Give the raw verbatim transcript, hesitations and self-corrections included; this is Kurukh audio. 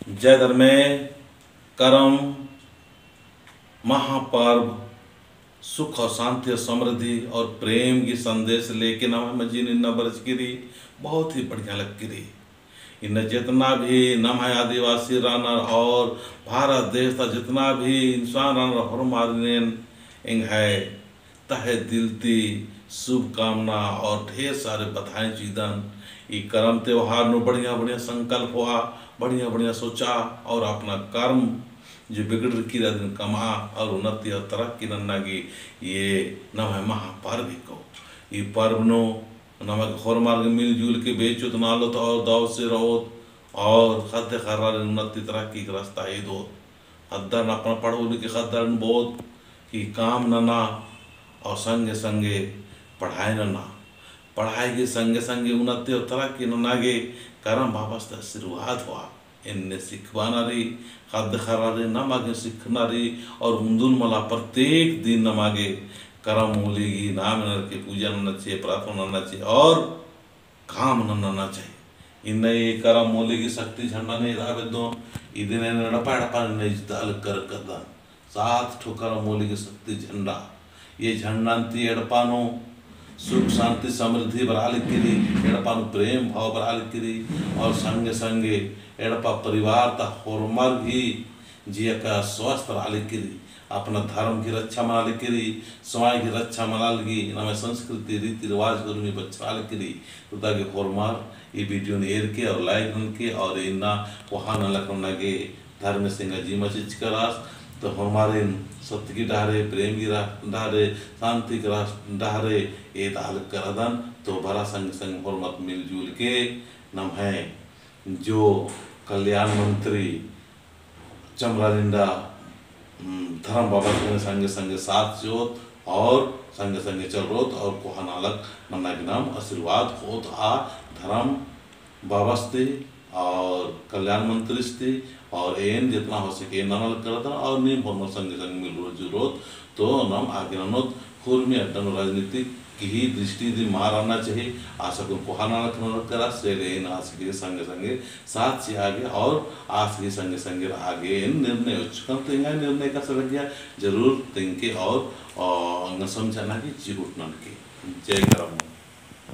जय धर्मे। करम महापर्व सुख और शांति और समृद्धि और प्रेम की संदेश लेके नम्है मझी नू इन्ना बरचकी रई, बहुत ही बढ़िया लगकी रई। इन्ना जितना भी नम्है आदिवासी रअनर और भारत देश ता जितना भी इंसान रअनर, होरमारिन एन एंग्है तहे दिल ती शुभकामना और ढेर सारे बधाई चिअदन। ई करम त्योहार नू बढ़िया बढ़िया संकल्प होआ, बढ़िया बढ़िया सोचा और अपना कर्म जो बिगड़रकी रई अदिन कमआ और उन्नति और तरक्की नन्ना गे ई नम्है महापर्व हिको। ई पर्व नू नमा गे होरमर गे मिलजुल के बेचोत नालोत और दव से रओत और ख़द्द ख़र्रारिन उन्नति तरक्की के रास्ता एदोत। ख़द्दर अपना पढ़ो लिखे ख़द्दर बहुत कि काम नना और संगे संगे पढ़ाई नना। पढ़ाई के संगे संगे उन्नति और तरक्की नना गे करम बाबस ता आशीर्वाद होआ। एन्ने सिखबअना रई, ख़द्द ख़र्रारिन नमा गे सिखना रई और उन्दुल मला प्रत्येक दिन नमा गे करम मूली गही नाम ननर के पूजा नना चाहिए, प्रार्थना नना चाहिए और काम नन्ना चाहिए। इन्ना ई करम मूली गही शक्ति झंडा नू एरा बेद्दोन, इदिन एन एड़पा एड़पा नू इजता अलग कर कदन। सात ठो करम मूली गही शक्ति झंडा। ई झंडन ती एड़पा नू सुख, शांति, समृद्धि बरआ लगी रई, एड़पा नू प्रेम भाव बरआ लगी रई और संगे संगे एड़पा परिवार ता होरमर गही जिया का स्वस्थ रआ लगी रई, अपना धर्म की रक्षा मना लगी रई, समाज की रक्षा मना लगी, नम्है संस्कृति, रीति रिवाज, उर्मी बछरआ लगी रई। तो ताकि होरमर ई video नू एरके और like ननके और इन्ना कोहा नलख नना गे धर्मेस एंगा जिम्मा चिचका रअस। तो होरमारिन सत्य की डहरे, प्रेम की रा-, डहरे, शांति की रा-, डहरे एदा अलग करदन। तो बरा संग संग होरमर मिलजुल के नम्है जो कल्याण मंत्री चमरा लिंडा, उम, धरम बाबा के संगे संगे साथ चिओत और संगे संगे चलरओत और कोहा नलख नन्ना गे नाम आशीर्वाद होओत आ धरम बाबस ती और कल्याण मंत्रीस ती और एन जेतना हो सके नन्ना नलख करदन और नीम होरमर संगे संगे मिलरओत जुरओत तो नाम आगे ननोत। उर्मी अड्डा नू राजनीतिक गही दृष्टि ती मल रअना चाहिए। आस अक्कुन कोहा नलख ननर केरा, से ले एन आस गही संगे संगे साथ चिआ गे और आस गही संगे संगे रआ गे एन निर्णय उच्चकन तो एंगा निर्णय कस लगिया जरूर तेंगके और, अ, एंगा समझाना की चिहुट ननके। जय करम।